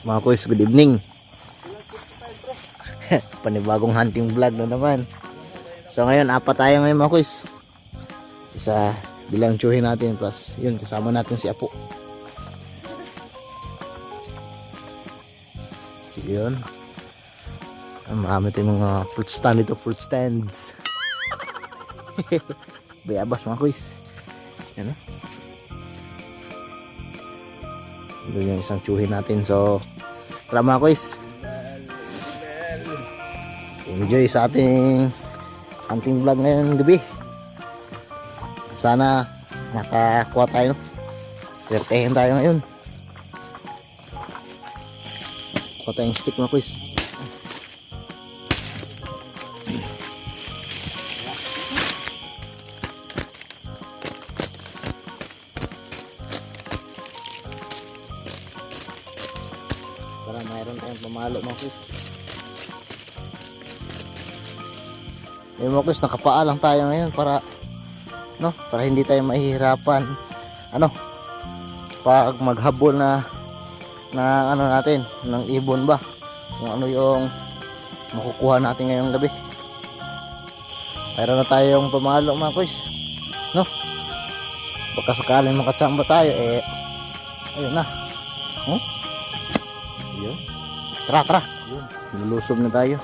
Mga kuys, good evening. Panibagong hunting vlog na naman. So ngayon, apat tayo ngayon, mga kuys. Isa bilang tsuhin natin, plus yun, kasama natin si Apo. Yun. Ah, marami tayong mga fruit stand dito, fruit stands. Bayabas, mga kuys. Yan, oh. Doon yung isang tsuhin natin. So, tara, mga kuys. Enjoy sa ating hunting vlog ngayong gabi. Sana nakakuha tayo. Swertehin tayo ngayon. Kuha tayong stick, mga kuys. Para mayroon tayong pamalo, mga kuys. Eh, mga kuys, nakapaa lang tayo ngayon para, no, para hindi tayo mahihirapan. Ano? Pag maghabol na na ano natin, ng ibon ba? Kung ano yung makukuha natin ngayong gabi. Mayroon na tayong pamalo, mga kuys. No? Baka sakaling makachamba tayo eh, ayun na. Huh? Yun. Tara, tara. Yun. Lulusob na tayo.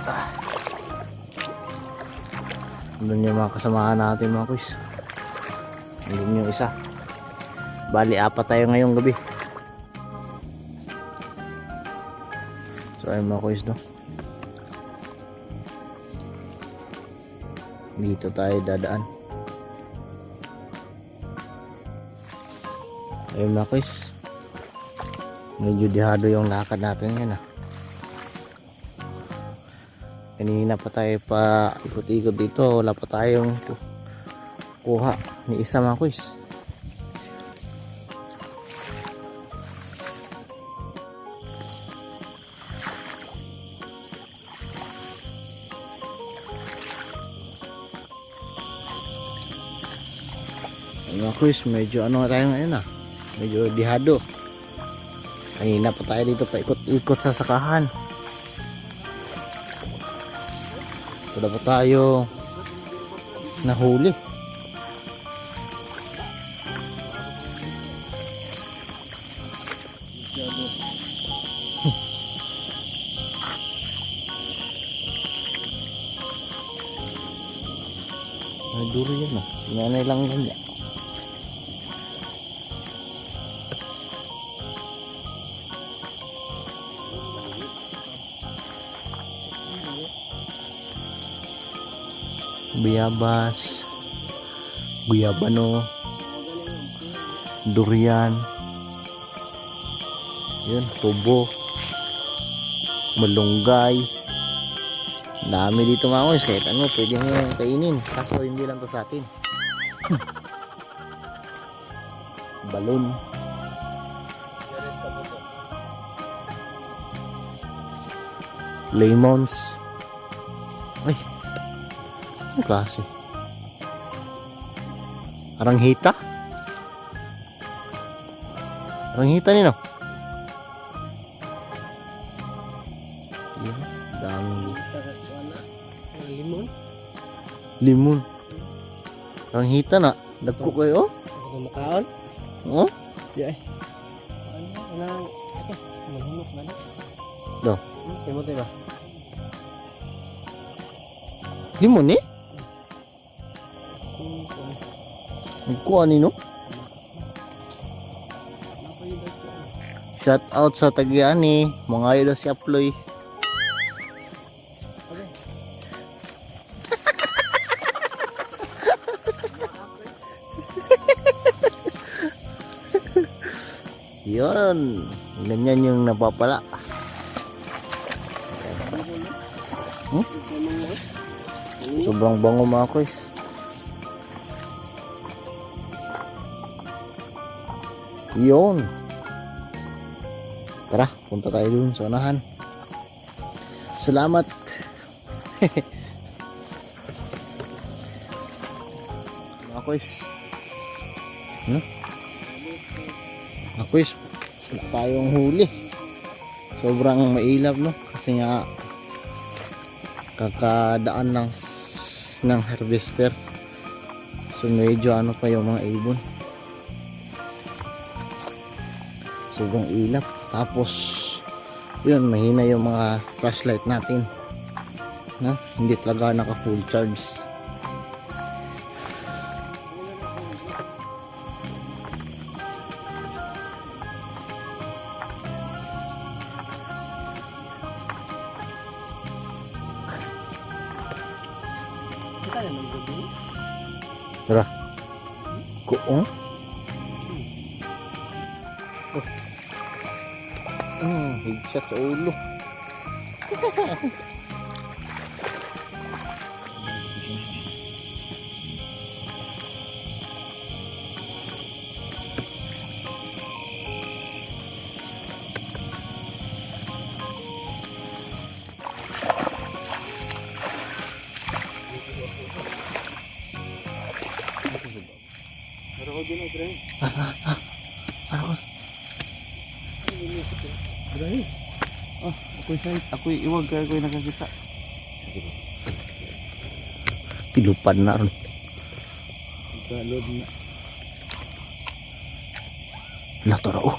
Ah. Doon yung mga kasamahan natin, mga kuys. Doon yung isa. Bali, apat tayo ngayong gabi. So ayun, mga kuys, no? Dito tayo dadaan. Ayun, mga kuys. Medyo dihado yung lakad natin ngayon, ah. Kanina pa tayo pa ikot-ikot dito. Wala pa tayong kuha ni isa, mga kuys. Ayun, mga kuys, medyo ano tayo ngayon, ah. Medyo dihado. Kanina pa tayo dito paikot-ikot sa sakahan. Wala pa tayo nahuli. Ay, duro yan, ah. Sinanay lang yan. Biyabas, guyabano, durian, yun, tubo, malunggay. Dami dito, mga kuys, kahit ano, pwede mo kainin. Kaso hindi lang to sa atin. Balon. Lemons. Ay, anong klase? Aranghita? Aranghita nino? Yan, daming Limon. limon. Aranghita na. Dagko kayo, oh. Ako makaon. Oh? Yeah. Ano, ano, ito, manunok na na. Do. Limon tayo ba? Limon eh? Nagkuha nino? Shout out sa Tagiani, mga idol si Aploy. Yun, ganyan yung napapala. Hmm? Sobrang bango, mga kuys. Yun. Tara, punta tayo dun sa unahan. Salamat. Mga kuys. Mga kuys, Wala tayong huli. Sobrang mailap, no? Kasi nga kakadaan lang ng harvester. So medyo ano pa yung mga ibon. Sobrang ilap. Tapos yun, mahina yung mga flashlight natin. No? Hindi talaga naka full charge. Kita na ng gabi. Tara. Kuong. Oh. Headshot sa ulo. Pero ko din ay Ano ko? Dre. Ah, ako'y sight. Ako'y iwag kaya ako'y nakakita. Tilupad na ron. Galod na. Lah, tara oh.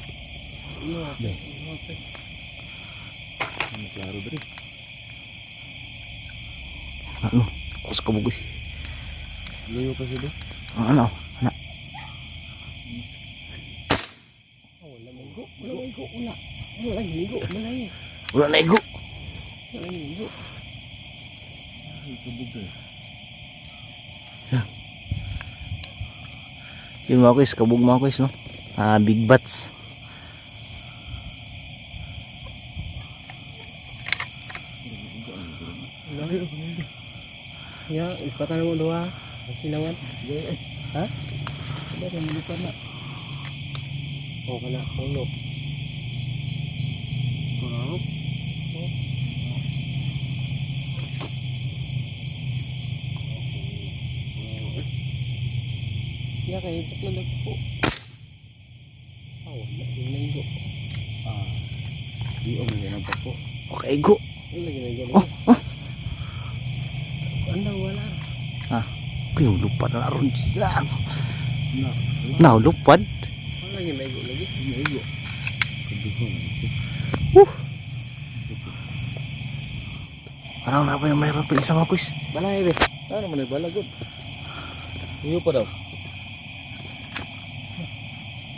Klaro dre. Ano? Kus kabugoy. Luyo pa siya do. Ano? Ano? Wala may go. Wala may go. Wala. Wala lang go. Wala lang. Wala na igo. Wala lang go. Ay, tubig eh. Yun mga kuys, kabog mga kuys, no? Ah, big bats. Wala lang. Ya, ipatan mo duha. Ang Silawan. Ha? Wala kang lupa na. O kana ulo. Kurang. Ya kay buklo na po. Ah, wala din na igo. Ah, di o may ang pako. Okay, igo. Wala din na igo. Oh, oh. Anda wala. Kuy, lupad na ron. Na, Na, lupad. Wala din na igo lagi. igo. Kaduhon. Parang na pa yung mayroon pa isa mga kuys. Balay be. Ano man ay balagod? Iyo pa daw.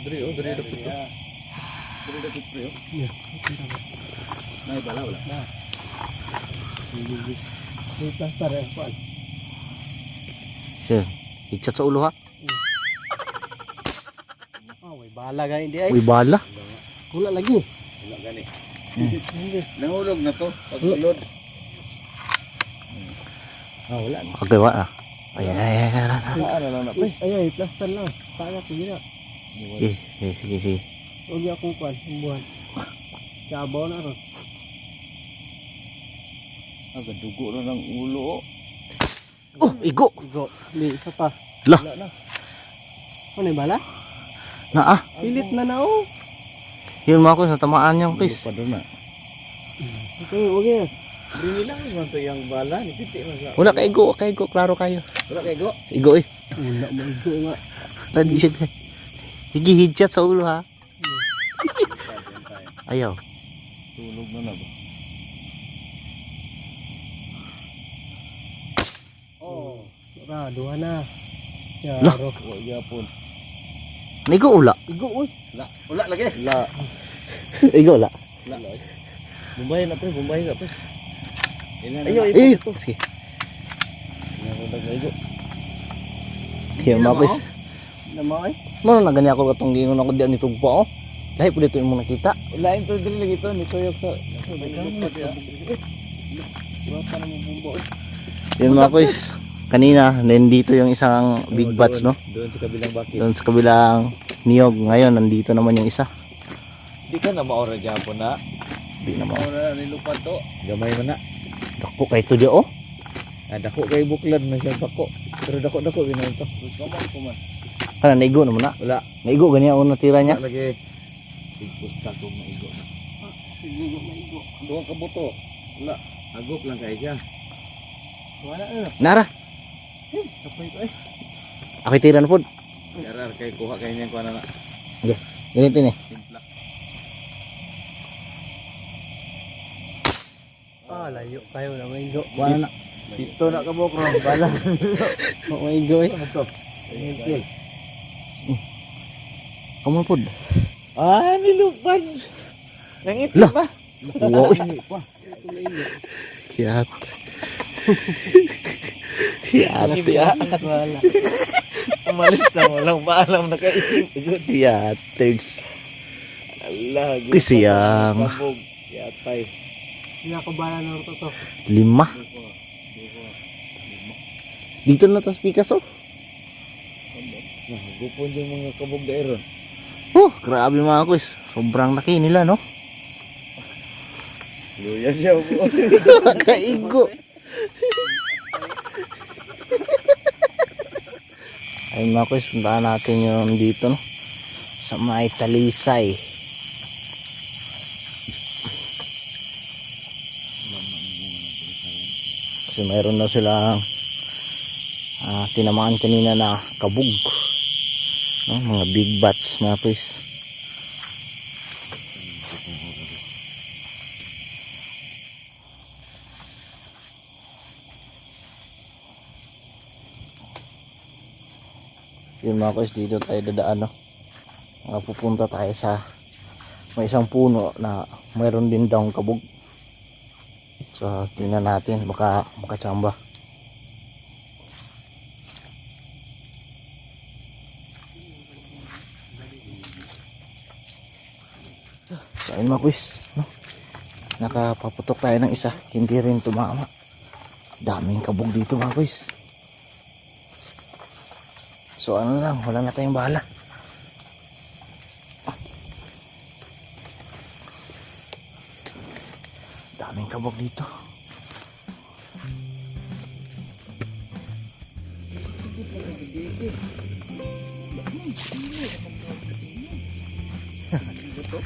Diri oh, diri dapit. Diri dapit pre oh. Ya. Nay bala wala. May plaster eh, kuan. Sir, headshot sa ulo ha. Ah, way bala gani di ay. Uy, bala. Wala lagi. Wala gani. Hindi. Nahulog na to pagsulod. Ah, wala na. Okay, wala. Ayan, ayan, ayan, ayan. Wala na lang na Uy, ay ay plaster lang. Paano ko gina? Sige, sige, sige, sige. Huwag akong kuan, buwan. Kabaw na ron. Aga dugo na ng ulo. Oh. Oh, igo. Igo. Di, isa pa. Lah. Wala na. Ano yung bala? Na ah. Pilit na na oh. Yun mga kuys, natamaan yung kuys. Lupad na. Okay, huwag yan. Diri nila man to yang bala ni piti man sa. Wala ka igo, kay igo, klaro kayo. Wala kay go. Igo eh. Wala mo igo nga. Tadi siya. Sige, headshot sa ulo ha. Ayaw. Tulog na na ba? Oh. Ra, duha na. Lah. Yaro. Wa gyapon. Igo ula. Igo uy. Wala. Wala lagi. La. Igo ula. La. Bumbay na pre, bumbay na pre. Ayo, Eh, sige. Ayo. Yun mga kuys. Nama ay. Mano na gani ako katong gingon ako diyan nitong pa oh. Lahi po dito yung nakita. Lain to dili lagi to ni tuyok sa. Yun mga kuys. Kanina, nandito yung isang big bats, no? Doon sa kabilang bakit. Doon sa kabilang niyog. Ngayon, nandito naman yung isa. Di ka na maora gyapon na. Di na mo. Maora nilupad to. Gamay man na. Dako kay to di oh. Ah, dako kay buklad man siya bako. Pero dako dako ginaon to. Gusto man ko man. Kana naigo naman na. Wala. Naigo ganyan ang natira niya. Lagi. Tigpusta kong maigo. Igo na igo. Duha ka buto. Wala. Agop lang kay siya. Wala na. Nara, Kapoy ko eh. ako tira na pod. Yarar kay kuha kay niyang kuha na na. Ganito ni. Timpla. Ah, layo kayo na maigo. Wala na. Dito na ka bokro. Bala. Maigo eh. Ito. Okay. Kamu pod. Ah, nilupad. Nangiti Lah. pa. Wow. pa. Kiyat. Kiyat. Wala. Umalis na walang paalam na kay. Kiyat. Thirds. Allah. Uy, siyang. Kabog. Yatay. Hindi ako bala na to to. 5. Dito na tas Picasso. Nah, gupon yung mga kabog dairon. Oh, grabe mga kuis. Sobrang laki nila, no? Luya siya po. Kaigo. Ayun mga kuis, puntahan natin yung dito, no? Sa may Talisay. Kasi mayroon na silang tinamaan kanina na kabug. No? Mga big bats mga kuis. Yun mga kuis, dito tayo dadaan, no? Pupunta tayo sa may isang puno na mayroon din daw kabog. So, tingnan natin baka makachamba. So, ayun mga kuis, no? Nakapaputok tayo ng isa, hindi rin tumama. Daming kabog dito mga kuis. So ano lang, wala na tayong bahala. Daming kabog dito.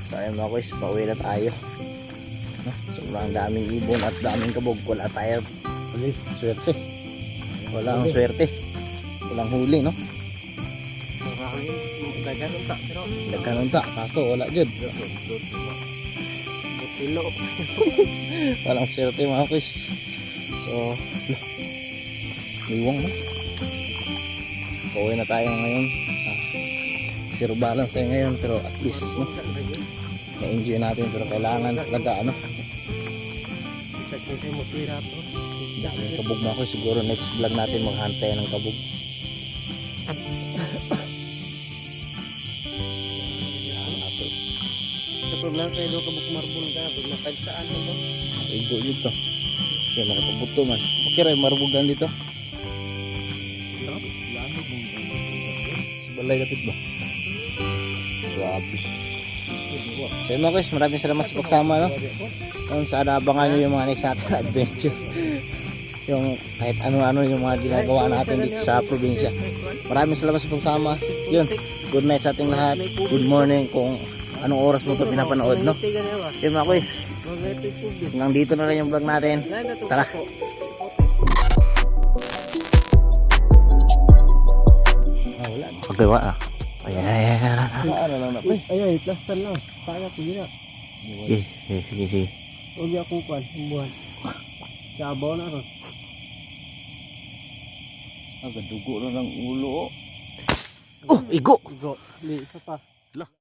So ayun mga kuys, pauwi na tayo. No? Sobrang daming ibon at daming kabog. Wala tayo. Swerte. Walang swerte. Walang huli, no? Marami. Dagan unta pero Nagkaroon ta, kaso wala jud. butilo. Walang swerte mga kuys. So, lah, liwang no? Pauwi na tayo ngayon. Zero balance tayo ngayon pero at least no, na-enjoy natin pero kailangan talaga ano, Check na kayo mo tira to. daming kabog mga kuys. Siguro next vlog natin maghunt tayo ng kabog. Kailangan natin. Sa problema kayo do kabuk marbol ka pag nakagsaan mo to. Igo yun to. Kaya makapabuto man. Okay ra yung marubugan dito. Sa balay lapit ba? Grabe. So yun mga guys, maraming salamat sa pagsama, no? Kung saan abangan nyo yung mga next natin adventure. Yung kahit ano-ano yung mga ginagawa natin dito sa probinsya. Maraming salamat sa pagsama. Yun, good night sa ating lahat. Good morning kung anong oras mo ito pinapanood, no? Yun mga guys, hanggang dito na lang yung vlog natin. Tara. Wala. Okay, wa ah. Ayan, ayan, ayan, ayan. Ano lang na pre. Ay ay, plaster lang. Paano ko gina? Sige, sige, sige, sige. Huwag niya akong kuwan, buwan. Sabaw na ron. Agadugo na ng ulo. Oh, igo! Igo. Di, isa pa. Lah.